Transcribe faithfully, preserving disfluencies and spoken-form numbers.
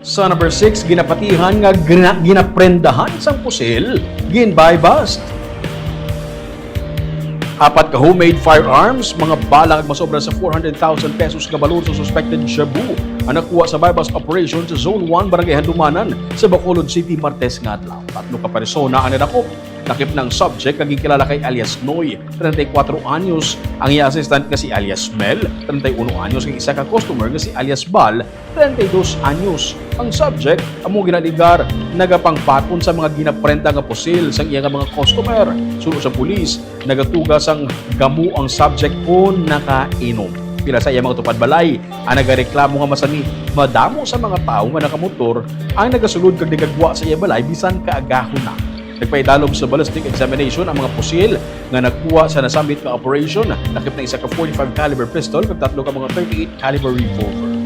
Sa number six, ginapatihan nga gina- ginaprendahan sang pusil, gin-buy bust. Apat ka homemade firearms, mga bala kag masobra sa four hundred thousand pesos nga balor sa suspected shabu ang nakuha sa buy-bust operation sa Zone one, Barangay Handumanan sa Bacolod City, Martes nga adlaw. Tatlo ka persona ang nadakop, lakip na ang subject nga ginkilala kay alias Noy, treinta y cuatro anyos, ang iya assistant nga si alias Mel, treinta y uno anyos, kag isa ka customer nga si alias Bal, treinta y dos anyos. Ang subject amo ginaligar nagapangpaton sa mga ginaprenda nga pusil sang iya nga mga customer. Suno sa pulis, nagatuga sang gamo ang subject kon nakainom. Pila sa iya mga tupad balay ang nagareklamo nga masani madamo sa mga tawo nga nakamotor ang nagasulod kag nagagwa sa iya balay bisan kaagahon na. Nagpaidalom sa ballistic examination ang mga pusil nga nakuha sa nasambit nga operation, lakip na isa ka forty-five caliber pistol kag tatlo ka mga thirty-eight caliber revolver.